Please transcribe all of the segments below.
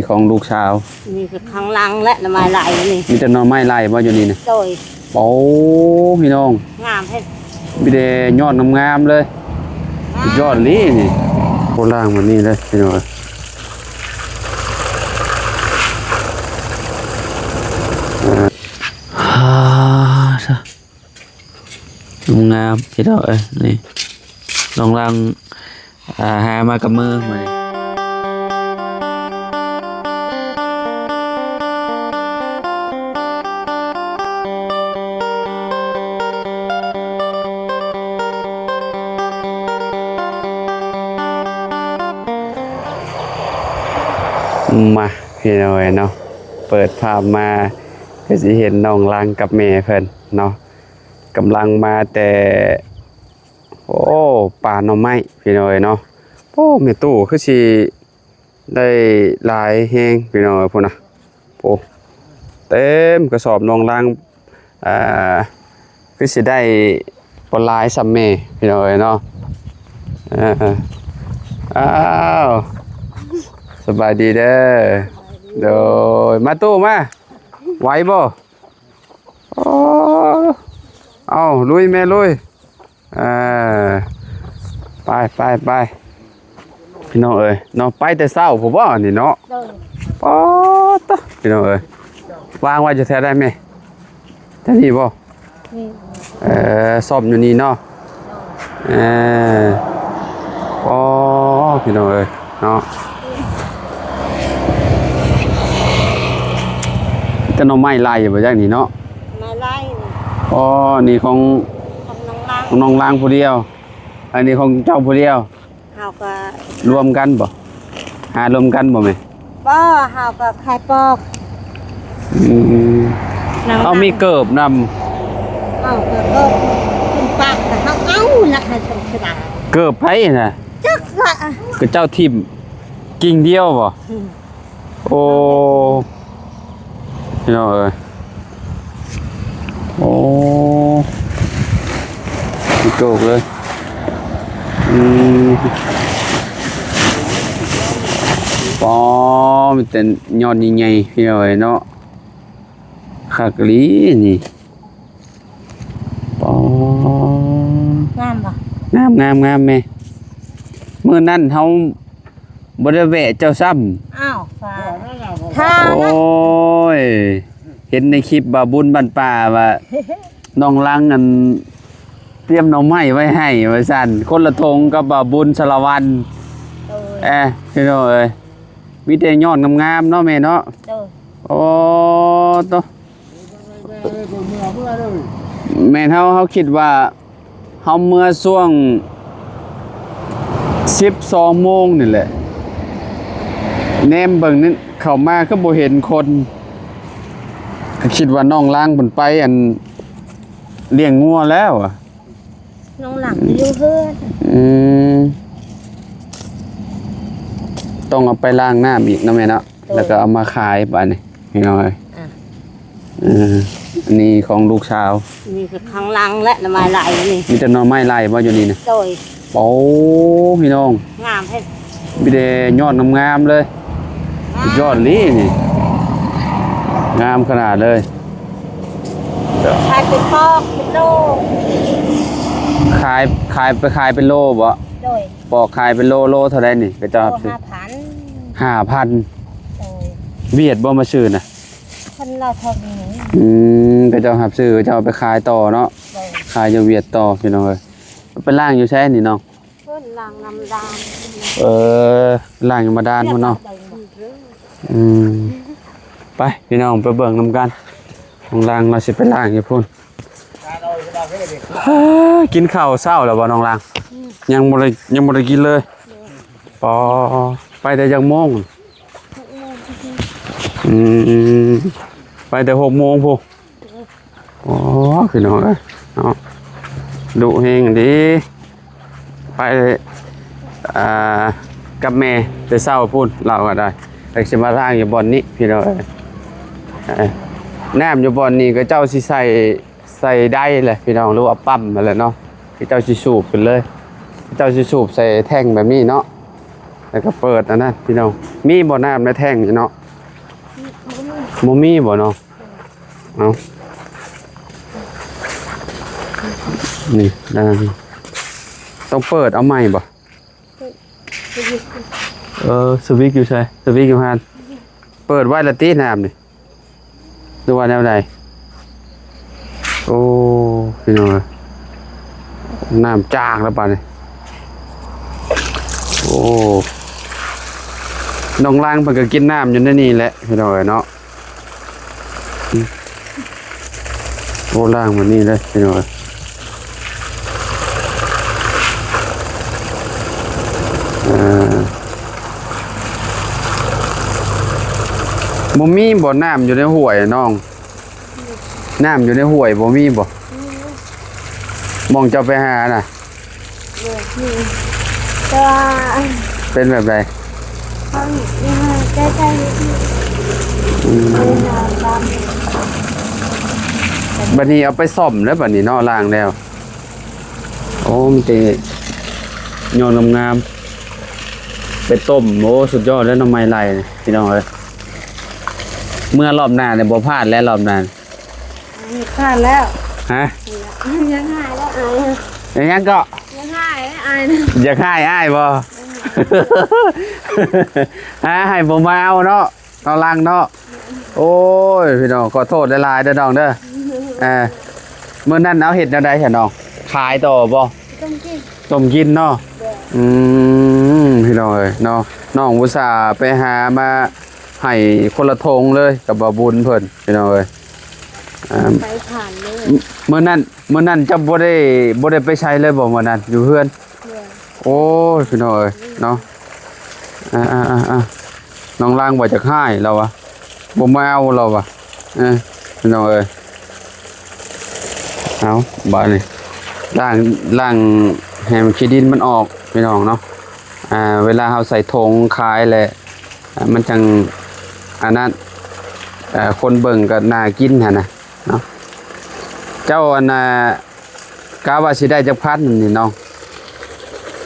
ຂອງລູກສາວ ນີ້ຄືຂ້າງຫຼັງແຫຼະ ໜໍ່ໄມ້ໄລ່ນີ້ ມີແຕ່ໜໍ່ໄມ້ໄລ່ບໍ່ຢູ່ນີ້ນະ? ໂດຍ. ໂອ້ ພີ່ນ້ອງ ງາມແທ້ ມີແຕ່ຍອດງາມໆເລີຍ ສຸດຍອດອີ່ຫຼີນີ້. ໂອ້ ລ້າງແບບນີ້ເລີຍພີ່ນ້ອງເອີຍ ງາມໆ ພີ່ນ້ອງເອີຍ ນີ້ນ້ອງລັງ ອ່າ ຫາມາກັບມືມື້ນີ້. ມາ ພີ່ນ້ອງເອີຍເນາະ ເປີດພາບມາ ກໍຊິເຫັນນ້ອງລັງກັບແມ່ເພິ່ນເນາະ ກຳລັງມາແຕ່ ໂອ້ ປ່າໜໍ່ໄມ້ ພີ່ນ້ອງເອີຍເນາະ. ໂອ້ ແມ່ຕູ້ຄືຊິໄດ້ຫຼາຍແຮງ ພີ່ນ້ອງເອີຍ ພຸ້ນນະ ໂອ້ ເຕັມກະສອບ. ນ້ອງລັງ ອ່າ ຄືຊິໄດ້ບໍ່ຫຼາຍສ່ຳແມ່ ພີ່ນ້ອງເອີຍເນາະ. ເອີ ອ້າວ ສະບາຍດີເດີ. ໂດຍ ມາຕູ້ມາ ໄຫວບໍ່? ໂອ້ ເອົາ ລຸຍແມ່ລຸຍ. ເອີ ໄປ ໄປ ໄປ ພີ່ນ້ອງເອີຍເນາະ ໄປແຕ່ເຊົ້າພຸ້ນບໍ່ນີ້ເນາະ? ໂດຍ. ປາດຕະ ພີ່ນ້ອງເອີຍ ວາງໄວ້ຢູ່ແຖວໃດແມ່? ແຖວນີ້ບໍ່? ນີ້. ເອີ ຊ້ອມຢູ່ນີ້ເນາະ. ເອີ ອໍ ພີ່ນ້ອງເອີຍເນາະ ແຕ່ໜໍ່ໄມ້ໄລ່ບໍ່ຈັກນີ້ເນາະ? ໜໍ່ໄມ້ໄລ່. ອໍ ນີ້ຂອງ ຂອງນ້ອງລາງ ຂອງນ້ອງລາງຜູ້ດຽວ ອັນນີ້ຂອງເຈົ້າຜູ້ດຽວ? ເຮົາກໍລວມກັນບໍ່? ຫາລວມກັນບໍ່ແມ່? ບໍ່ ເຮົາກໍຂາຍປອກ. ອືມ ເອົາ ມີເກີບນຳ. ເອົາ ເກີບ ເກີບ ເຮົາເອົາລະ ໃຫ້ສົງສານ. ເກີບໃຜນະ? ຈັກລະ ກໍເຈົ້າຖິ້ມກິ່ງດຽວບໍ່? ອືມ. ໂອ້ ພີ່ນ້ອງເອີຍ ໂອ້ ໂຈກເລີຍ. ອືມ ປໍ ມີແຕ່ຍອດໃຫຍ່ໆ ພີ່ນ້ອງເອີຍເນາະ ຄັກອີ່ຫຼີນີ້. ປໍ ງາມບໍ່? ງາມ ງາມ ງາມແມ່. ມື້ນັ້ນເຮົາບໍ່ໄດ້ແວະເຈົ້າຊ້ຳ. ອ້າວ ຖ້າ ໂອ້ຍ ເຫັນໃນຄລິບບ່າວບຸນບ້ານປ່າວ່າ ນ້ອງລັງ ອັນ ຕຽມໜໍ່ໄມ້ໄວ້ໃຫ້ວ່າຊັ້ນ ຄົນລະຖົງກັບບ່າວບຸນສາລະວັນ. ໂດຍ. ເອີ ພີ່ນ້ອງເອີຍ ມີແຕ່ຍອດງາມໆເນາະແມ່ເນາະ. ໂດຍ. ໂອ້ ໂຕ ແມ່ນເຮົາ ເຮົາຄິດວ່າເຮົາເມືອຊ່ວງສິບສອງໂມງນີ້ແຫຼະ ແນມເບິ່ງນັ້ນ ເຂົ້າມາຄືບໍ່ເຫັນຄົນ ກໍຄິດວ່ານ້ອງລາງເພິ່ນໄປ ອັນ ລ້ຽງງົວແລ້ວ. ນ້ອງຫຼັງຢູ່ເຮືອນ. ອືມ ຕ້ອງເອົາໄປລ້າງນ້ຳອີກເນາະແມ່ເນາະ. ໂດຍ. ແລ້ວກໍເອົາມາຂາຍບາດນີ້ ພີ່ນ້ອງເອີຍ. ອ່ະ ເອີ ອັນນີ້ຂອງລູກສາວ. ນີ້ຄືຂ້າງຫຼັງແຫຼະ ໜໍ່ໄມ້ໄລ່ນີ້ ມີແຕ່ໜໍ່ໄມ້ໄລ່ບໍ່ຢູ່ນີ້ນະ? ໂດຍ. ໂອ້ ພີ່ນ້ອງ ງາມແທ້ ມີແຕ່ຍອດງາມໆເລີຍ. ງາມ ສຸດຍອດອີ່ຫຼີນີ້ ງາມຂະໜາດເລີຍ. ຂາຍເປັນປອກເປັນໂລ. ຂາຍ ຂາຍ ໄປຂາຍເປັນໂລບໍ່? ໂດຍ. ປອກຂາຍເປັນໂລ ໂລເທົ່າໃດນີ້? ເຂົາເຈົ້າຮັບຊື້ ໂລຫ້າພັນ. ຫ້າພັນ. ໂດຍ. ຫວຽດບໍ່ມາຊື້ນະ? ເພິ່ນລາວເທົ່ານີ້. ອືມ ເຂົາເຈົ້າຮັບຊື້ ເຂົາເຈົ້າເອົາໄປຂາຍຕໍ່ເນາະ. ໂດຍ. ຂາຍຢູ່ຫວຽດຕໍ່ ພີ່ນ້ອງເອີຍ. ໄປລ້າງຢູ່ໃສນີ້ນ້ອງ? ເພິ່ນລ້າງນ້ຳດານ. ເອີ ລ້າງຢູ່ບາດານພຸ້ນເນາະ. ອືມ ໄປ ພີ່ນ້ອງ ໄປເບິ່ງນຳກັນ ນ້ອງລັງລາວຊິໄປລ້າງຢູ່ພຸ້ນ. ກິນເຂົ້າເຊົ້າແລ້ວບໍ່ນ້ອງລັງ? ອືມ ຍັງບໍ່ໄດ້ ຍັງບໍ່ໄດ້ກິນເລີຍ. ອໍ ໄປແຕ່ຈັກໂມງ? ຫົກໂມງ. ອືມ ໄປແຕ່ຫົກໂມງພຸ້ນ. ໂອ້ ພີ່ນ້ອງເອີຍເນາະ ດຸແຮງເດ້. ໄປ ອ່າ ກັບແມ່ແຕ່ເຊົ້າພຸ້ນ ລາວກໍໄດ້ ແລ້ວຊິມາລ້າງຢູ່ບ່ອນນີ້ ພີ່ນ້ອງເອີຍ. ເອີ ນ້ຳຢູ່ບ່ອນນີ້ ເຂົາເຈົ້າຊິໃສ່ ໃສ່ໄດແຫຼະ ພີ່ນ້ອງ ຫຼືວ່າປ້ຳຫັ້ນແຫຼະເນາະ. ເຂົາເຈົ້າຊິສູບຂຶ້ນເລີຍ ເຂົາເຈົ້າຊິສູບໃສ່ແທັງແບບນີ້ເນາະ. ແລ້ວກໍເປີດອັນນັ້ນພີ່ນ້ອງ. ມີບໍ່ນ້ຳໃນແທ້ງນີ້ເນາະ? ບໍ່ມີບໍ່ເນາະ? ເອົ້າ ນີ້ ຕ້ອງເປີດເອົາໃໝ່ບໍ່? ເອີ ສະວິດຢູ່ໃສ? ສະວິດຢູ່ຫັ້ນ. ເປີດໄວ້ລະຕິນ້ຳນີ້ ຫຼືວ່າແນວໃດ? ໂອ້ ພີ່ນ້ອງເອີຍ ນ້ຳຈາກແລ້ວບາດນີ້. ໂອ້ ນ້ອງລັງເພິ່ນກໍກິນນ້ຳຢູ່ໃນນີ້ແຫຼະ ພີ່ນ້ອງເອີຍເນາະ. ໂອ້ ລ້າງແບບນີ້ເລີຍພີ່ນ້ອງເອີຍ. ເອີ ບໍ່ມີບໍ່ ນ້ຳຢູ່ໃນຫ້ວຍນ້ອງ? ນ້ຳຢູ່ໃນຫ້ວຍບໍ່ມີບໍ່? ມີຢູ່. ໝ່ອງເຈົ້າໄປຫານະ? ແຕ່ວ່າ ເປັນແບບໃດ? ເຂົາໃກ້ໆ ອືມ ໄປຫາຕາມ ບັດນີ້ເອົາໄປສ້ອມແລ້ວ ບັດນີ້ເນາະ ລ້າງແລ້ວ. ໂອ້ ມີແຕ່ຍອດງາມໆ ໄປຕົ້ມ. ໂອ້ ສຸດຍອດເລີຍ ໜໍ່ໄມ້ໄລ່ນີ້ ພີ່ນ້ອງເອີຍ. ເມື່ອລອບໜ້ານີ້ບໍ່ພາດແລ້ວ ລອບໜ້າ. ພາດແລ້ວ. ຮະ? ຢາກຫາຍແລ້ວອາຍ. ອີຫຍັງເກາະ? ຢາກຫາຍແລ້ວອາຍນະ. ຢາກຫາຍອາຍບໍ່? ຫາໃຫ້ບໍ່ມາເອົາເນາະ ເອົາລັງເນາະ. ໂອ້ຍ ພີ່ນ້ອງ ຂໍໂທດຫຼາຍໆເດີນ້ອງເດີ. ເອີ ມື້ນັ້ນເອົາເຮັດແນວໃດຊະນ້ອງ? ຂາຍຕໍ່ບໍ່? ຕົ້ມກິນ. ຕົ້ມກິນເນາະ. ໂດຍ. ອືມ ພີ່ນ້ອງເອີຍເນາະ ນ້ອງອຸດສ່າໄປຫາມາໃຫ້ຄົນລະຖົງເລີຍກັບບ່າວບຸນເພິ່ນ ພີ່ນ້ອງເອີຍ. ອ່າ ໄປຜ່ານເລີຍ. ມື້ນັ້ນ ມື້ນັ້ນເຈົ້າບໍ່ໄດ້ ບໍ່ໄດ້ໄປໃສເລີຍບໍ່? ມື້ນັ້ນຢູ່ເຮືອນ. ໂດຍ. ໂອ້ຍ ພີ່ນ້ອງເອີຍເນາະ. ອ່າໆໆໆ ນ້ອງລາງວ່າຈະຮ້າຍລາວວ່າ ບໍ່ມາເອົາລາວວ່າ. ເອີ ພີ່ນ້ອງເອີຍ ເອົາ ບາດນີ້ລ້າງ ລ້າງໃຫ້ມັນຂີ້ດິນມັນອອກ ພີ່ນ້ອງເນາະ. ອ່າ ເວລາເຮົາໃສ່ຖົງຂາຍແຫຼະ ອ່າ ມັນຈັ່ງອັນນັ້ນ ເອີ ຄົນເບິ່ງກໍໜ້າກິນຫັ້ນນະເນາະ. ເຈົ້າອັນນ່າ ກະວ່າຊິໄດ້ຈັກພັນນີ້ນ້ອງ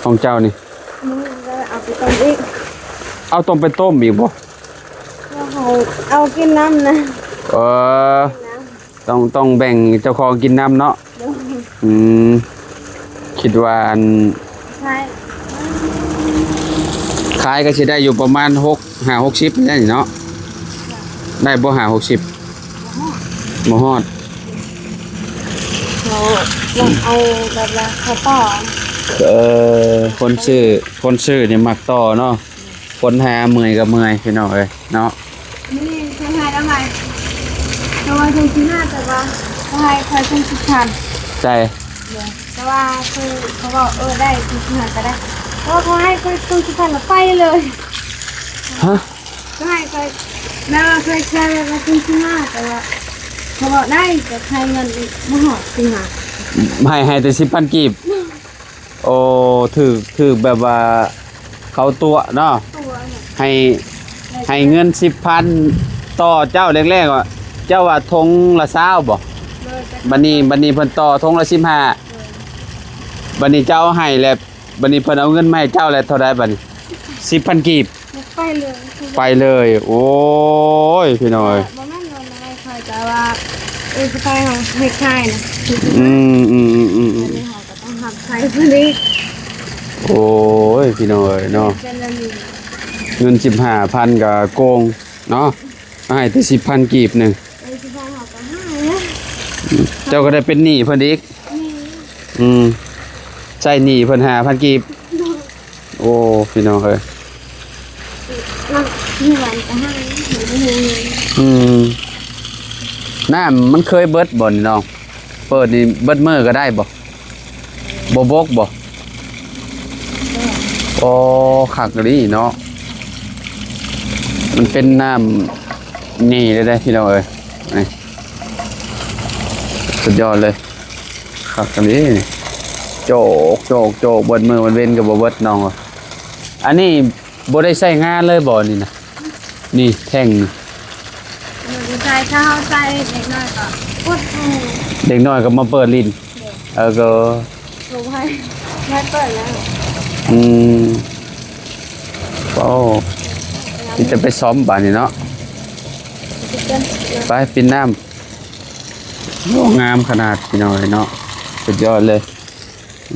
ຂອງເຈົ້ານີ້? ມື້ນີ້ກໍເອົາໄປຕົ້ມອີກ. ເອົາຕ້ອງໄປຕົ້ມອີກບໍ່? ວ່າເຮົາເອົາກິນນຳນະ. ເອີ ກິນນຳ ຕ້ອງ ຕ້ອງແບ່ງເຈົ້າຂອງກິນນຳເນາະ. ໂດຍ. ອືມ ຄິດວ່າອັນ ຂາຍ ຂາຍກໍຊິໄດ້ຢູ່ປະມານຫົກ ຫ້າຫົກສິບນີ້ເນາະ. ໄດ້ບໍ່ ຫ້າຫົກສິບ? ບໍ່ຮອດ ບໍ່ຮອດ. ເຂົາຢາກເອົາແບບວ່າເຂົາຕໍ່. ເອີ ຄົນຊື້ ຄົນຊື້ນີ້ມັກຕໍ່ເນາະ. ຄົນຫາເມື່ອຍກໍເມື່ອຍ ພີ່ນ້ອງເອີຍເນາະ. ນີ້ເພິ່ນໃຫ້ແລ້ວໄງ ແຕ່ວ່າເພິ່ນຊິຫາ ແຕ່ວ່າເຂົາໃຫ້ຂ້ອຍເຖິງສິບພັນ. ໃຊ່ ແຕ່ວ່າຄືເຂົາເວົ້າ ເອີ ໄດ້ ເພິ່ນຊິຫາກໍໄດ້ ແຕ່ວ່າເຂົາໃຫ້ຂ້ອຍເຖິງສິບພັນແລ້ວໄປເລີຍ. ຮະ? ກໍໃຫ້ຂ້ອຍ ແລ້ວຂ້ອຍໃຊ້ວ່າເພິ່ນຊິຫາ ແຕ່ວ່າເຂົາເວົ້າໄດ້ ກໍໃຫ້ເງິນອີກບໍ່ຮອດສິບຫ້າ ໃຫ້ ໃຫ້ແຕ່ສິບພັນກີບ. ໂອ້ ຖືກ ຖືກແບບວ່າເຂົາຕົວະເນາະ ຕົວະ ໃຫ້ ໃຫ້ເງິນສິບພັນຕໍ່ເຈົ້າແລກໆ ວ່າ ເຈົ້າວ່າຖົງລະຊາວບໍ່? ໂດຍ. ບັດນີ້ ບັດນີ້ເພິ່ນຕໍ່ຖົງລະສິບຫ້າ. ໂດຍ. ບັດນີ້ເຈົ້າໃຫ້ແລ້ວ ບັດນີ້ເພິ່ນເອົາເງິນມາໃຫ້ເຈົ້າແລ້ວເທົ່າໃດບັດນີ້? ສິບພັນກີບ. ໄປເລີຍ ໄປເລີຍ. ໂອ້ຍ ພີ່ນ້ອງເອີຍ ບໍ່ແມ່ນວ່ານ້ອຍ ຂ້ອຍກະວ່າ ເອີ ຊິໄປເຮົາເຮັດຂາຍນະ. ອືມ ອືມ ອືມ ອືມ ອັນນີ້ເຮົາກໍຕ້ອງຮັບໃຊ້ເພິ່ນອີກ. ໂອ້ຍ ພີ່ນ້ອງເອີຍເນາະ ເປັນແນວນີ້ ເງິນສິບຫ້າພັນກໍໂກງເນາະ ໃຫ້ແຕ່ສິບພັນກີບໜຶ່ງ. ເອີ ສິບພັນເຮົາກໍໃຫ້ນະ ເຈົ້າກໍໄດ້ເປັນໜີ້ເພິ່ນອີກ. ອືມ ໃຊ້ໜີ້ເພິ່ນຫ້າພັນກີບ. ໂອ້ ພີ່ນ້ອງເອີຍ ອືມ ນ້ຳມັນເຄີຍເບິດບໍ່ນີ້ນ້ອງ? ເປີດນີ້ເບິດມື້ກໍໄດ້ບໍ່? ບໍ່ບົກບໍ່? ໂອ້ ຄັກອີ່ຫຼີເນາະ ມັນເປັນນ້ຳນີ້ເດ້ ພີ່ນ້ອງເອີຍ ນີ້ ສຸດຍອດເລີຍ. ຄັກອີ່ຫຼີ ໂຈກ ໂຈກ ໂຈກ ເບິດມື້ເບິດເວັນກໍບໍ່ເບິດນ້ອງ. ອັນນີ້ບໍ່ໄດ້ໃຊ້ງານເລີຍບໍ່ນີ້ນະ? ນີ້ແທ້ງນີ້ ບໍ່ໄດ້ໃຊ້ ຖ້າເຮົາໃຊ້ເດັກນ້ອຍກໍປົດ. ເດັກນ້ອຍກໍມາເປີດຫຼິ້ນ. ໂດຍ. ເອີ ກໍ ບໍ່ໃຫ້ ໃຫ້ເປີດແລ້ວ. ອືມ. ໂອ້ ມີແຕ່ໄປຊ້ອມບາດນີ້ເນາະ. ໄປປິດນ້ຳ. ໂອ້ ງາມຂະໜາດພີ່ນ້ອງເອີຍເນາະ ສຸດຍອດເລີຍ.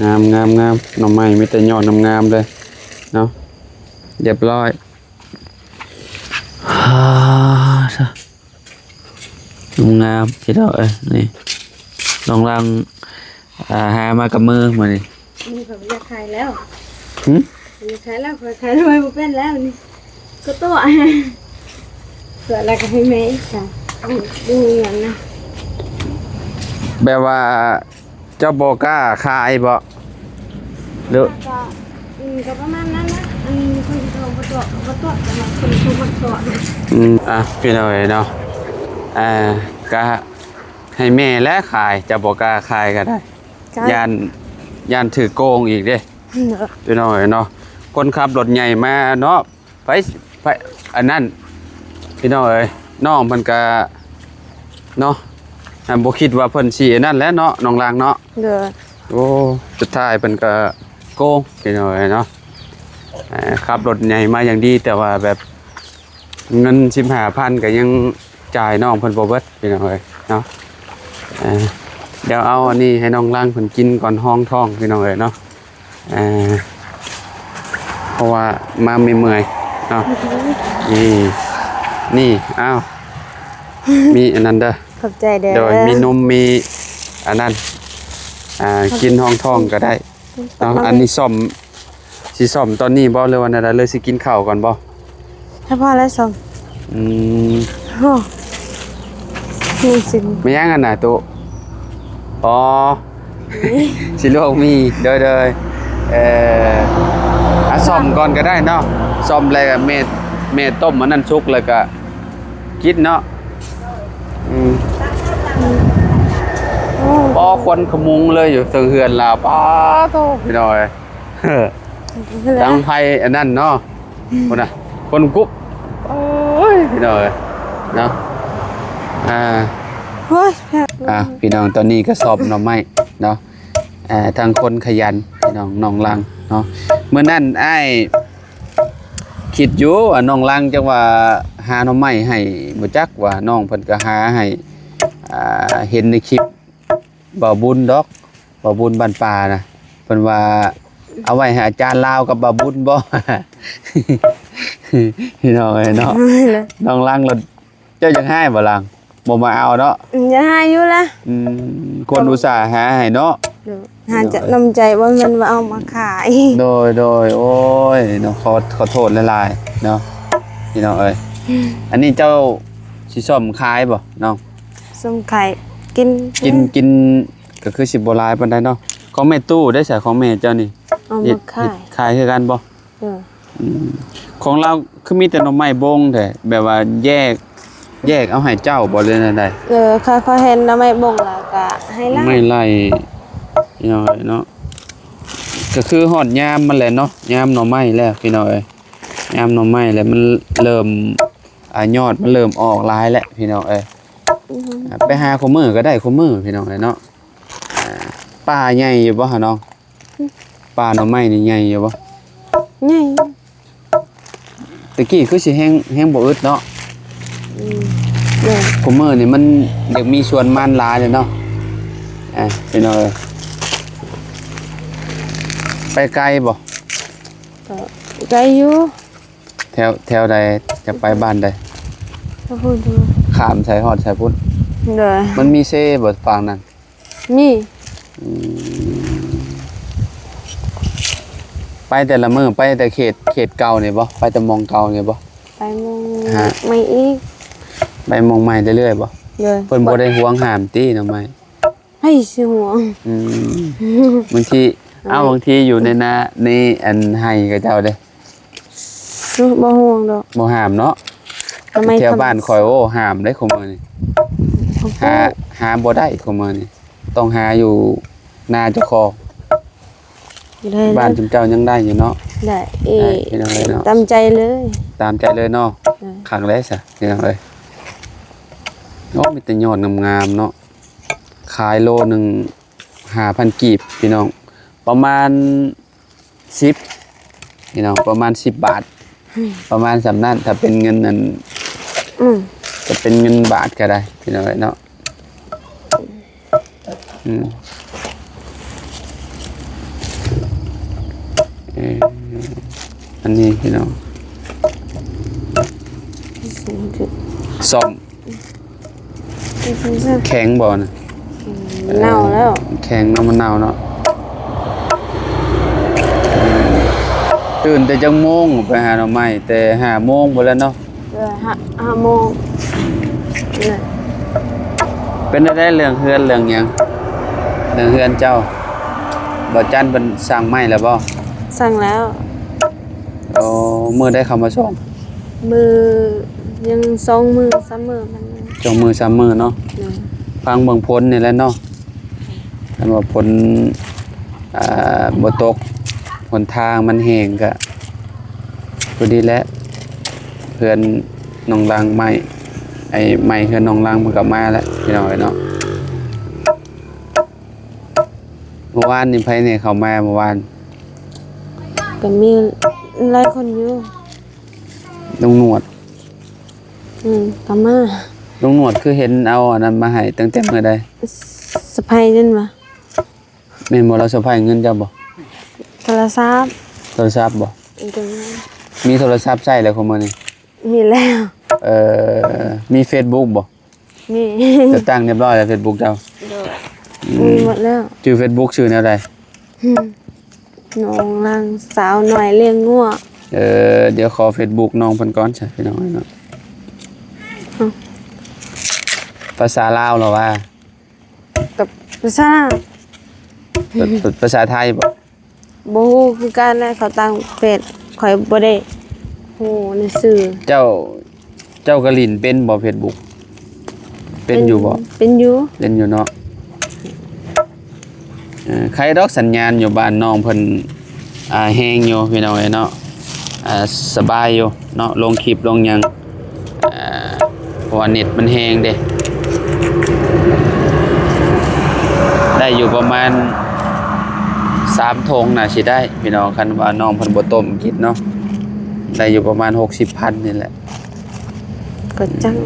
ງາມໆໆ ໜໍ່ໄມ້ມີແຕ່ຍອດງາມໆເລີຍເນາະ. ຮຽບຮ້ອຍ. ງາມໆ ພີ່ນ້ອງເອີຍ. ນີ້ນ້ອງລັງ ອ່າ ຫາມາກັບມືມື້ນີ້. ນີ້ຂ້ອຍບໍ່ຢາກຂາຍແລ້ວ. ຫຶ? ບໍ່ຢາກຂາຍແລ້ວ ຂ້ອຍຂາຍໜໍ່ໄມ້ບໍ່ເປັນແລ້ວນີ້. ກໍຕົວະ ຕົວະແລ້ວກໍໃຫ້ແມ່ອີກຊະ ບໍ່ມີເງິນນະ. ແບບວ່າ ເຈົ້າບໍ່ກ້າຂາຍບໍ່ ຫຼື? ກໍ ອືມ ກໍປະມານນັ້ນນະ. ອັນນີ້ເພິ່ນກໍບໍ່ຕົວະ ກໍບໍ່ຕົວະ ແຕ່ວ່າເພິ່ນບໍ່ມັກຕົວະ. ອືມ ອ່ະ ພີ່ນ້ອງເອີຍເນາະ ອ່າ ກະໃຫ້ແມ່ແຫຼະຂາຍ ເຈົ້າບໍ່ກ້າຂາຍກໍໄດ້ ຢ້ານ ຢ້ານຖືກໂກງອີກເດ້ ເອີ ພີ່ນ້ອງເອີຍເນາະ. ຄົນຂັບລົດໃຫຍ່ມາເນາະ ໄປ ໄປ ອັນນັ້ນ ພີ່ນ້ອງເອີຍ ນ້ອງເພິ່ນກະເນາະ ບໍ່ຄິດວ່າເພິ່ນຊິອັນນັ້ນແຫຼະເນາະ ນ້ອງລາງເນາະ. ໂດຍ. ໂອ້ ສຸດທ້າຍເພິ່ນກະໂກງ ພີ່ນ້ອງເອີຍເນາະ. ເອີ ຂັບລົດໃຫຍ່ມາຢ່າງດີ ແຕ່ວ່າແບບເງິນສິບຫ້າພັນກະຍັງຈ່າຍນ້ອງເພິ່ນບໍ່ເບິດ ພີ່ນ້ອງເອີຍເນາະ. ເອີ ດຽວເອົາອັນນີ້ໃຫ້ນ້ອງລາງເພິ່ນກິນກ່ອນ ຮອງທ້ອງ ພີ່ນ້ອງເອີຍເນາະ. ອ່າ ເພາະວ່າມາເມື່ອຍໆເນາະ. ນີ້ ນີ້ ອ້າວ ມີອັນນັ້ນເດີ ຂອບໃຈເດີ. ໂດຍ ມີນົມ ມີອັນນັ້ນ ອ່າ ກິນຮອງທ້ອງກໍໄດ້ເນາະ. ອັນນີ້ສ້ອມ ຊິສ້ອມຕອນນີ້ບໍ່ ຫຼືວ່າແນວໃດ ຫຼືຊິກິນເຂົ້າກ່ອນບໍ່? ຖ້າພໍແລ້ວສອງ ອືມ ໂອ້ ມີຊິນ ແມ່ນຫຍັງຫັ້ນນະຕຸ? ອໍ ຊິລວກໝີ່ ໂດຍໆ. ເອີ ອ່ະ ສ້ອມກ່ອນກໍໄດ້ເນາະ ສ້ອມແລ້ວແມ່ ແມ່ຕົ້ມອັນນັ້ນສຸກແລ້ວກໍກິນເນາະ. ອືມ ອືມ ໂອ້ ຄວັນຂະມຸງເລີຍຢູ່ເທິງເຮືອນລາວ ປາໂທ້ ພີ່ນ້ອງເອີຍ. ເອີ ດັງໄຟອັນນັ້ນເນາະ ພຸ້ນນະ ຄົນກຸບ ໂອ້ຍ ພີ່ນ້ອງເອີຍເນາະ. ອ່າ ໂອ້ຍ ອ່າ ພີ່ນ້ອງ ຕອນນີ້ກໍສອບໜໍ່ໄມ້ເນາະ. ອ່າ ທາງຄົນຂະຫຍັນ ພີ່ນ້ອງ ນ້ອງລັງເນາະ. ມື້ນັ້ນອ້າຍຄິດຢູ່ວ່ານ້ອງລັງຈັກວ່າຫາໜໍ່ໄມ້ໃຫ້ ບໍ່ຈັກວ່ານ້ອງເພິ່ນກໍຫາໃຫ້. ອ່າ ເຫັນໃນຄລິບ ບ່າວບຸນດອກ ບ່າວບຸນບ້ານປ່ານະ ເພິ່ນວ່າເອົາໄວ້ໃຫ້ອາຈານລາວກັບບ່າວບຸນບໍ່ ພີ່ນ້ອງເອີຍເນາະ. ນ້ອງລັງລະ ເຈົ້າຢາກຮ້າຍບໍ່ລາງ ບໍ່ມາເອົາເນາະ? ຢາກຮ້າຍຢູ່ລະ ອືມ ຄົນອຸດສ່າຫາໃຫ້ເນາະ. ໂດຍ ຫາຈາກນ້ຳໃຈ ບໍ່ແມ່ນວ່າເອົາມາຂາຍ. ໂດຍ ໂດຍ ໂອ້ຍເນາະ ຂໍ ຂໍໂທດຫຼາຍໆເນາະ ພີ່ນ້ອງເອີຍ. ອັນນີ້ເຈົ້າຊິສ້ອມຂາຍບໍ່ນ້ອງ? ສ້ອມຂາຍ ກິນ ກິນ ກິນ ກໍຄືຊິບໍ່ຫຼາຍປານໃດເນາະ. ຂອງແມ່ຕູ້ໄດ້ສະ ຂອງແມ່ເຈົ້ານີ້ ເອົາມາຂາຍ ເຮັດຂາຍຄືກັນບໍ່? ເອີ ອືມ ຂອງລາວຄືມີແຕ່ໜໍ່ໄມ້ບົງແທ້ ແບບວ່າແຍກ ແຍກເອົາໃຫ້ເຈົ້າບໍ່ ຫຼືແນວໃດ? ເອີ ຂ້ອຍ ຂ້ອຍເຫັນໜໍ່ໄມ້ບົງແລ້ວກະໃຫ້ລາວ ໄມ້ໄລ່ ພີ່ນ້ອງເອີຍເນາະ. ກໍຄືຮອດຍາມມັນແຫຼະເນາະ ຍາມໜໍ່ໄມ້ແລ້ວ ພີ່ນ້ອງເອີຍ ຍາມໜໍ່ໄມ້ແລ້ວ ມັນເລີ່ມ ອ່າ ຍອດມັນເລີ່ມອອກຫຼາຍແລ້ວ ພີ່ນ້ອງເອີຍ. ອືມ ອ່າ ໄປຫາຄູ່ມື້ກໍໄດ້ຄູ່ມື້ ພີ່ນ້ອງເອີຍເນາະ. ອ່າ ປ່າໃຫຍ່ຢູ່ບໍ່ຫານ້ອງ? ອືມ ປ່າໜໍ່ໄມ້ນີ້ໃຫຍ່ຢູ່ບໍ່? ໃຫຍ່ ແຕ່ກີ້ຄືຊິແຮງ ແຮງບໍ່ອຶດເນາະ. ອືມ ແມ່ນ ຄູ່ມື້ນີ້ມັນຢາກມີສວນມັນຫຼາຍເລີຍເນາະ. ອ່າ ພີ່ນ້ອງເອີຍ ໄປໄກບໍ່? ກໍໄກຢູ່. ແຖວ ແຖວໃດ? ຈະໄປບ້ານໃດ? ກໍພຸ້ນ ຂ້າມໃສຮອດໃສພຸ້ນ? ໂດຍ ມັນມີເຊບໍ່ຝັ່ງນັ້ນ? ມີ ອືມ ໄປແຕ່ລະມື້ ໄປແຕ່ເຂດ ເຂດເກົ່ານີ້ບໍ່? ໄປແຕ່ໝ່ອງເກົ່ານີ້ບໍ່? ໄປໝ່ອງ ຮະ ໃໝ່ອີກ ໄປໝ່ອງໃໝ່ເລື້ອຍໆບໍ່? ໂດຍ ເພິ່ນບໍ່ໄດ້ຫວງຫ້າມຕິ ໜໍ່ໄມ້? ໃຜຊິຫວງ ອືມ ບາງທີ ເອົ້າ ບາງທີຢູ່ໃນນາ ໃນອັນໄຮ່ເຂົາເຈົ້າເດ້ ບໍ່ຫວງດອກ ບໍ່ຫ້າມເນາະ. ແຖວບ້ານຂ້ອຍ ໂອ້ ຫ້າມເດ້ ຄູ່ມື້ນີ້ ຫາ ຫາບໍ່ໄດ້ ຄູ່ມື້ນີ້ ຕ້ອງຫາຢູ່ນາເຈົ້າຂອງ. ໄດ້ ບ້ານຊຸມເຈົ້າຍັງໄດ້ຢູ່ເນາະ. ໄດ້ ເອີ ໄດ້ ພີ່ນ້ອງເອີຍເນາະ ຕາມໃຈເລີຍ ຕາມໃຈເລີຍເນາະ. ເອີ ຄັກແລ້ວຊະ ພີ່ນ້ອງເອີຍ. ໂອ້ ມີແຕ່ຍອດງາມໆເນາະ. ຂາຍໂລໜຶ່ງຫ້າພັນກີບ ພີ່ນ້ອງ ປະມານສິບ ພີ່ນ້ອງ ປະມານສິບບາດ ປະມານສ່ຳນັ້ນ ຖ້າເປັນເງິນນັ້ນ ອືມ ຈະເປັນເງິນບາດກໍໄດ້ ພີ່ນ້ອງເອີຍເນາະ. ອືມ ເອີ ອັນນີ້ພີ່ນ້ອງ ສ້ອມ ແຂງບໍ່ນະ? ເອີ ເນົ່າແລ້ວ ແຂງເນາະ ມັນເນົ່າເນາະ. ຕື່ນແຕ່ຈັກໂມງໄປຫາໜໍ່ໄມ້? ແຕ່ຫ້າໂມງພຸ້ນແຫຼະເນາະ. ເອີ ຫ້າ ຫ້າໂມງ. ເປັນແນວໃດເລື່ອງເຮືອນເລື່ອງຫຍັງ? ເລື່ອງເຮືອນເຈົ້າ ບ່າວຈັນເພິ່ນສ້າງໃໝ່ແລ້ວບໍ່? ສ້າງແລ້ວ. ໂອ້ ມື້ໃດເຂົາມາສົ່ງ? ມື້ ຍັງສອງມື້ສາມມື້ມັນ ສອງມື້ສາມມື້ເນາະ. ແມ່ນ. ຟັງເບິ່ງຝົນນີ້ແຫຼະເນາະ. ຄັນວ່າຝົນ ອ່າ ບໍ່ຕົກ ຫົນທາງມັນແຫ້ງກະພໍດີແຫຼະ. ເຮືອນນ້ອງລັງໄໝ້ ໄອ້ໄໝ້ເຮືອນນ້ອງລັງມັນກະມາແລ້ວ ພີ່ນ້ອງເອີຍເນາະ. ເມື່ອວານນີ້ໃຜແດ່ເຂົ້າມາເມື່ອວານ? ກະມີຫຼາຍຄົນຢູ່. ລຸງໜວດ. ອືມ ກະມາ. ລຸງໜວດຄືເຫັນເອົາອັນນັ້ນມາໃຫ້ຕັ້ງແຕ່ມື້ໃດ? ສະພາຍນັ້ນຫວາ? ແມ່ນບໍ່? ລາວສະພາຍເງິນເຈົ້າບໍ່? ໂທລະສັບ. ໂທລະສັບບໍ່? ໂດຍ. ມີໂທລະສັບໃຊ້ແລ້ວຄຸມື້ນີ້? ມີແລ້ວ. ເອີ ມີເຟສບຸກບໍ່? ມີ. ເຈົ້າຕັ້ງຮຽບຮ້ອຍແລ້ວເຟສບຸກເຈົ້າ? ໂດຍ. ອືມ ມີໝົດແລ້ວ. ຊື່ເຟສບຸກຊື່ແນວໃດ? ອືມ ນ້ອງລັງສາວນ້ອຍລ້ຽງງົວ. ເອີ ດຽວຂໍເຟສບຸກນ້ອງເພິ່ນກ່ອນຊະ ພີ່ນ້ອງເນາະ. ເອົ້າ ພາສາລາວລະວ່າ? ກັບພາສາ ພາ ພາສາໄທບໍ່? ບໍ່ຮູ້ຄືກັນແຫຼະ ເຂົາຕັ້ງເຟສ ຂ້ອຍບໍ່ໄດ້ຮູ້ໃນຊື່. ເຈົ້າ ເຈົ້າກະຫຼິ້ນເປັນບໍ່ເຟສບຸກ? ເປັນຢູ່ບໍ່? ເປັນຢູ່. ເປັນຢູ່ເນາະ. ເອີ ໄຄດອກ ສັນຍານຢູ່ບ້ານນ້ອງເພິ່ນ ອ່າ ແຮງຢູ່ພີ່ນ້ອງເອີຍເນາະ. ອ່າ ສະບາຍຢູ່ເນາະ ລົງຄລິບລົງຫຍັງ ອ່າ ເພາະວ່າເນັດມັນແຮງເດ້. ໄດ້ຢູ່ປະມານສາມຖົງໜ້າຊິໄດ້ພີ່ນ້ອງ ຄັນວ່ານ້ອງເພິ່ນບໍ່ຕົ້ມກິນເນາະ. ໄດ້ຢູ່ປະມານຫົກສິບພັນນີ້ແຫຼະ. ກໍຈັ່ງ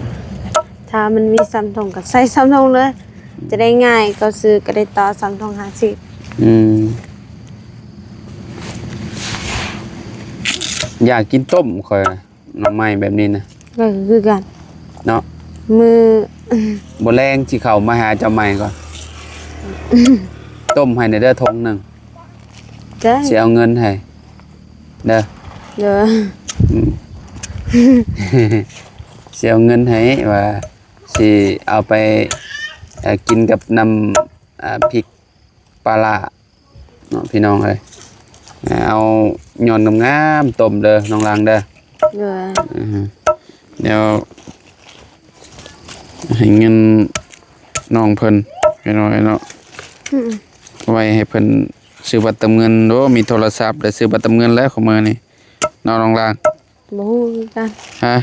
ຖ້າມັນມີສາມຖົງກໍໃສ່ສາມຖົງເລີຍ ຈະໄດ້ງ່າຍ ເຂົາຊື້ກໍໄດ້ຕໍ່ສາມຖົງຫ້າສິບ. ອືມ ຢາກກິນຕົ້ມຂ້ອຍ ໜໍ່ໄມ້ແບບນີ້ນະ. ກໍຄືກັນເນາະ ມື້ ບໍ່ແລງຊິເຂົ້າມາຫາເຈົ້າໃໝ່ກ່ອນ. ຕົ້ມໃຫ້ແດ່ເດີຖົງໜຶ່ງ. ໄດ້. ຊິເອົາເງິນໃຫ້ເດີ. ເດີ. ອືມ ຊິເອົາເງິນໃຫ້ ວ່າຊິເອົາໄປ ເອີ ກິນກັບນ້ຳ ເອີ ພິກປາຫຼ້າເນາະ ພີ່ນ້ອງເອີຍ. ເອົາຍອດງາມໆຕົ້ມເດີ ນ້ອງລັງເດີ. ໂດຍ. ອືຮຶ ດຽວໃຫ້ເງິນນ້ອງເພິ່ນ ພີ່ນ້ອງເອີຍເນາະ. ອືມ ໄວ້ໃຫ້ເພິ່ນຊື້ບັດເຕີມເງິນ. ໂອ້ ມີໂທລະສັບ ໄດ້ຊື້ບັດເຕີມເງິນແລ້ວ ຂອງມື້ນີ້ເນາະ ນ້ອງລັງ. ບໍ່ຮູ້ຄືກັນ. ຮະ?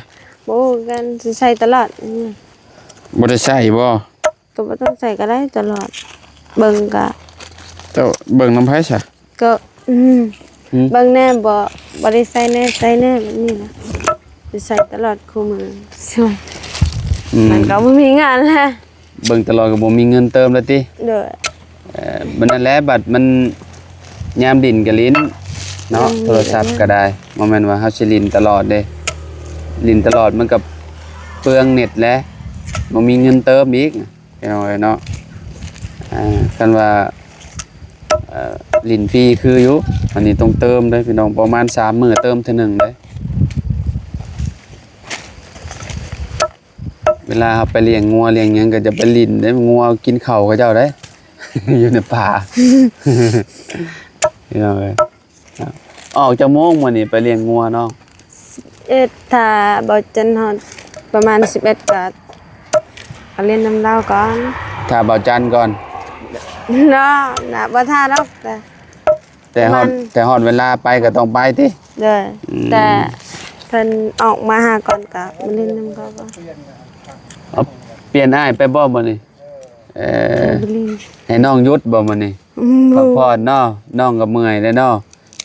ບໍ່ຮູ້ຄືກັນ ຊິໃຊ້ຕະຫຼອດ. ອືມ ບໍ່ໄດ້ໃຊ້ບໍ່? ກໍບໍ່ຕ້ອງໃຊ້ກໍໄດ້ຕະຫຼອດ ເບິ່ງກະ ເຈົ້າເບິ່ງນຳໃຜຊະ? ກໍ ອືມ ເບິ່ງແດ່ ບໍ່ ບໍ່ໄດ້ໃຊ້ແດ່ ໃຊ້ແດ່ ແບບນີ້ນະ ຊິໃຊ້ຕະຫຼອດຄູ່ມື້. ອືມ ມັນກໍບໍ່ມີງານແລ້ວ ເບິ່ງຕະຫຼອດກໍບໍ່ມີເງິນເຕີມແລ້ວຕິ? ໂດຍ. ເອີ ມັນນັ້ນແຫຼະ ບັດມັນຍາມຫຼິ້ນກໍຫຼິ້ນເນາະ. ອືມ ໂທລະສັບກໍໄດ້ ບໍ່ແມ່ນວ່າເຮົາຊິຫຼິ້ນຕະຫຼອດເດ້ ຫຼິ້ນຕະຫຼອດມັນກໍເປືອງເນັດແຫຼະ ບໍ່ມີເງິນເຕີມອີກ ພີ່ນ້ອງເອີຍເນາະ. ອ່າ ຄັນວ່າ ເອີ ຫຼິ້ນຟຣີຄືຢູ່ ອັນນີ້ຕ້ອງເຕີມເດ້ພີ່ນ້ອງ ປະມານສາມມື້ເຕີມເທື່ອໜຶ່ງເດ້. ເວລາເຮົາໄປລ້ຽງງົວລ້ຽງຫຍັງ ກໍຈະໄປຫຼິ້ນເດ້ ງົວກິນເຂົ້າເຂົາເຈົ້າເດ້ ຢູ່ໃນປ່າ ພີ່ນ້ອງເອີຍ. ອອກຈັກໂມງມື້ນີ້ໄປລ້ຽງງົວນ້ອງ? ສິບເອັດ ຖ້າເບົາຈັນຮອດປະມານສິບເອັດ ກໍ ກໍຫຼິ້ນນຳລາວກ່ອນ ຖ້າເບົາຈັນກ່ອນເນາະ. ນະ ບໍ່ຖ້າດອກ ແຕ່ ແຕ່ຮອດ ແຕ່ຮອດເວລາໄປກໍຕ້ອງໄປຕິ? ໂດຍ. ອືມ ແຕ່ເພິ່ນອອກມາຫາກ່ອນກໍມາຫຼິ້ນນຳເຂົາກ່ອນ. ເອົາ ປ່ຽນອ້າຍໄປບໍ່ມື້ນີ້? ເອີ ໄປຫຼິ້ນ ໃຫ້ນ້ອງຢຸດບໍ່ມື້ນີ້? ອືມ ພັກຜ່ອນເນາະ ນ້ອງກໍເມື່ອຍແລ້ວເນາະ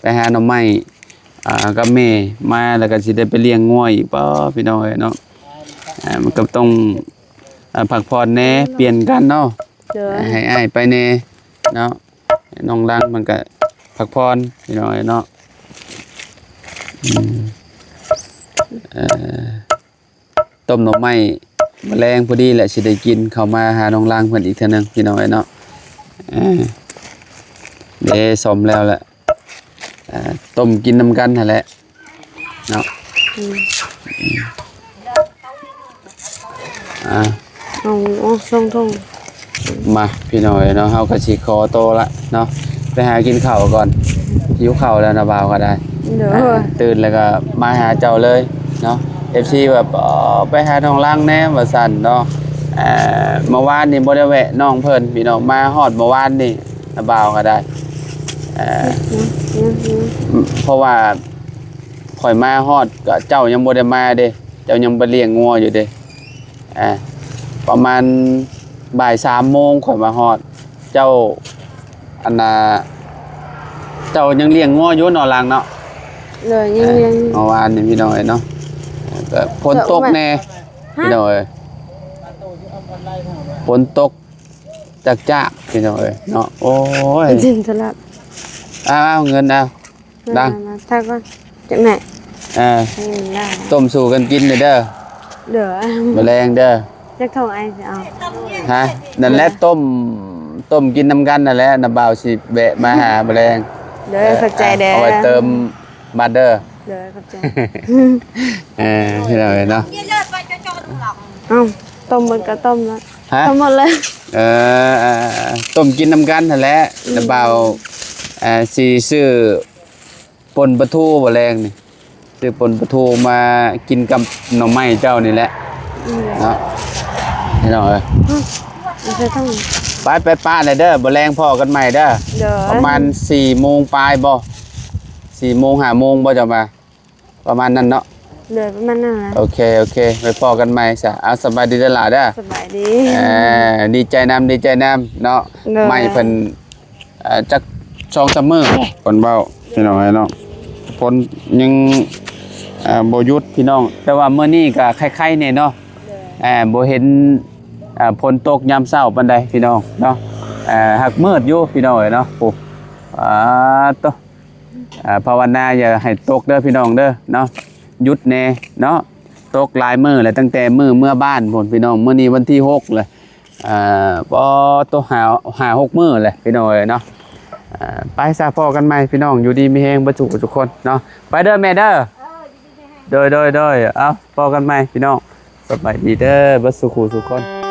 ໄປຫາໜໍ່ໄມ້ ອ່າ ກັບແມ່ມາ ແລ້ວກໍຊິໄດ້ໄປລ້ຽງງົວອີກບໍພີ່ນ້ອງເອີຍເນາະ. ອ່າ ມັນກໍຕ້ອງ ອ່າ ພັກຜ່ອນແດ່ ປ່ຽນກັນເນາະ. ໂດຍ ໃຫ້ອ້າຍໄປແດ່ເນາະ ໃຫ້ນ້ອງລັງມັນກະພັກຜ່ອນພີ່ນ້ອງເອີຍເນາະ. ອືມ ເອີ ຕົ້ມໜໍ່ໄມ້ມື້ແລງພໍດີແຫຼະ ຊິໄດ້ກິນ ເຂົ້າມາຫານ້ອງລັງເພິ່ນອີກເທື່ອໜຶ່ງພີ່ນ້ອງເອີຍເນາະ. ເອີ ເດ້ ສ້ອມແລ້ວແຫຼະ ອ່າ ຕົ້ມກິນນຳກັນຫັ້ນແຫຼະເນາະ. ອືມ ອ່າ ເອົາ ເອົາສອງຖົງ ມາພີ່ນ້ອງເອີຍເນາະ. ເຮົາກໍຊິຂໍໂຕລະເນາະ ໄປຫາກິນເຂົ້າກ່ອນ ຫິວເຂົ້າແລ້ວນະບ່າວກໍໄດ້. ໂດຍ ອ່າ ຕື່ນແລ້ວກໍມາຫາເຈົ້າເລີຍເນາະ. ເອັຟຊີແບບ ເອີ ໄປຫານ້ອງລັງແດ່ວ່າຊັ້ນເນາະ. ເອີ ເມື່ອວານນີ້ບໍ່ໄດ້ແວະນ້ອງເພິ່ນພີ່ນ້ອງ ມາຮອດເມື່ອວານນີ້ນະບ່າວກໍໄດ້. ເອີ ເພາະວ່າຂ້ອຍມາຮອດກໍເຈົ້າຍັງບໍ່ໄດ້ມາເດ້ ເຈົ້າຍັງໄປລ້ຽງງົວຢູ່ເດ້. ອ່າ ປະມານບ່າຍສາມໂມງຂ້ອຍມາຮອດ ເຈົ້າ ອັນນ່າ ເຈົ້າຍັງລ້ຽງງົວຢູ່ເນາະ ຫຼັງເນາະ. ໂດຍ ຍັງລ້ຽງຢູ່. ເມື່ອວານນີ້ພີ່ນ້ອງເອີຍເນາະ ກໍຝົນຕົກແດ່ ພີ່ນ້ອງເອີຍ ຝົນຕົກຈັກຈາກພີ່ນ້ອງເອີຍເນາະ. ໂອ້ຍ ເປັນຈິນຕະລາດ. ອ້າວ ເງິນ ອ້າວ ດັງ ມາ ມາ ຖ້າກ່ອນ ຈັກໜ້ອຍ. ເອີ ຕົ້ມສູ່ກັນກິນເດີ. ເດີ ມື້ແລງເດີ. ຈັກຖົງອ້າຍຊິເອົາ? ຮະ ນັ້ນແຫຼະ ຕົ້ມ ຕົ້ມກິນນຳກັນນັ້ນແຫຼະ ນ້າບ່າວຊິແວະມາຫາມື້ແລງ. ເດີ ຂອບໃຈເດີ ເອົາໄວ້ເຕີມບັດເດີ. ເດີ ຂອບໃຈ. ເອີ ພີ່ນ້ອງເອີຍເນາະ ເອົ້າ ຕົ້ມໝົດກໍຕົ້ມແລ້ວ. ຮະ ຕົ້ມໝົດເລີຍ. ເອີ ຕົ້ມກິນນຳກັນຫັ້ນແຫຼະ. ອືມ ນ້າບ່າວ ເອີ ຊິຊື້ ປົ່ນປາທູບໍ່ແລງນີ້ ຊື້ປົ່ນປາທູມາກິນກັບໜໍ່ໄມ້ເຈົ້ານີ້ແຫຼະ. ອືມ ເນາະ ພີ່ນ້ອງເອີຍ. ອືມ ໄປ ໄປປະແລ້ວເດີ ບໍ່ແລງພໍ້ກັນໃໝ່ເດີ. ໂດຍ ປະມານສີ່ໂມງປາຍບໍ ສີ່ໂມງ ຫ້າໂມງບໍ ເຈົ້າວ່າ ປະມານນັ້ນເນາະ. ໂດຍ ປະມານນັ້ນແຫຼະ. ໂອເຄ ໂອເຄ ໄປພໍ້ກັນໃໝ່ຊະ. ເອົາ ສະບາຍດີເດີຫຼ້າເດີ. ສະບາຍດີ. ເອີ ດີໃຈນຳ ດີໃຈນຳເນາະ. ໂດຍ ໄມ້ເພິ່ນ ເອີ ຈັກສອງສາມມື້ເພິ່ນເວົ້າ ພີ່ນ້ອງເອີຍເນາະ. ຝົນຍັງ ເອີ ບໍ່ຢຸດພີ່ນ້ອງ ແຕ່ວ່າມື້ນີ້ກໍໄຄໆແດ່ເນາະ. ໂດຍ ເອີ ບໍ່ເຫັນ ເອີ ຝົນຕົກຍາມເຊົ້າປານໃດພີ່ນ້ອງເນາະ. ເອີ ຫາກມືດຢູ່ພີ່ນ້ອງເອີຍເນາະ. ໂອ້ ອາໂຕ ເອີ ພາວະນາຢ່າໃຫ້ຕົກເດີພີ່ນ້ອງເດີເນາະ ຢຸດແດ່ເນາະ. ຕົກຫຼາຍມື້ແລ້ວ ຕັ້ງແຕ່ມື້ເມືອບ້ານພຸ້ນພີ່ນ້ອງ ມື້ນີ້ວັນທີຫົກແລ້ວ. ອ່າ ບໍ່ຕົກ ຫ້າ ຫ້າຫົກມື້ແຫຼະພີ່ນ້ອງເອີຍເນາະ. ອ່າ ໄປຊະ ພໍ້ກັນໃໝ່ພີ່ນ້ອງ ຢູ່ດີມີແຮງເບິດທຸກຄົນເນາະ. ໄປເດີແມ່ເດີ. ໂດຍ ໂດຍ ໂດຍ ເອົາ ພໍ້ກັນໃໝ່ພີ່ນ້ອງ ສະບາຍດີເດີ ເບິດສູ່ຄູ່ສູ່ຄົນ.